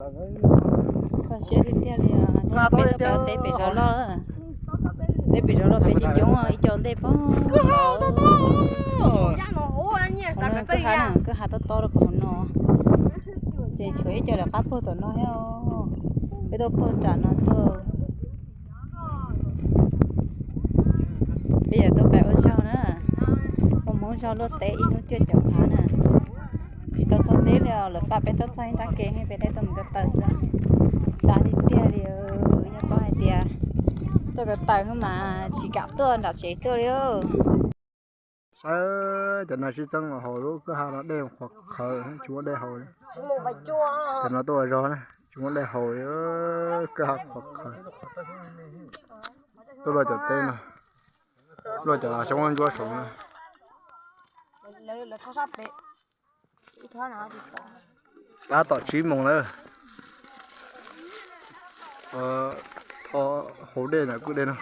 Kho siab tiag tiag li os. Peb tuaj pem teb pem zos loj, teb pem zos loj peb coob coob ib co ntej pog. Kwj ha, kwj ha tob tob rau pem hauv no, ces tshuav ib co lawv qab puag tom no thiab. Peb tuaj puag nram no tuaj. Peb yuav tuaj pem ua zog na, ua Hmoob zog luaj teb ib hnub cuaj caum phav na. Tsis tau txog teb li os, lawv xa peb tuaj txog ib nrab ke, peb thiaj tuaj mus ko taw xwb. Sab tiag tiag li, yog paub hais tias tuaj ko taw mas tsis kam tuaj nram tsev tuaj li. Saib cov nas sib txeeb haus lub kwj ha no dej qhuav qhawv, tsis muaj dej haus li. Cov no tuaj ua zog na, tsis muaj dej haus li, kwj ha qhuav qhawv. Tuaj luaj cov teb no, luaj cov xyoob ntsuab saud na. Tab tom tsib moos lawm. Tho hauv dej na, kwj dej no.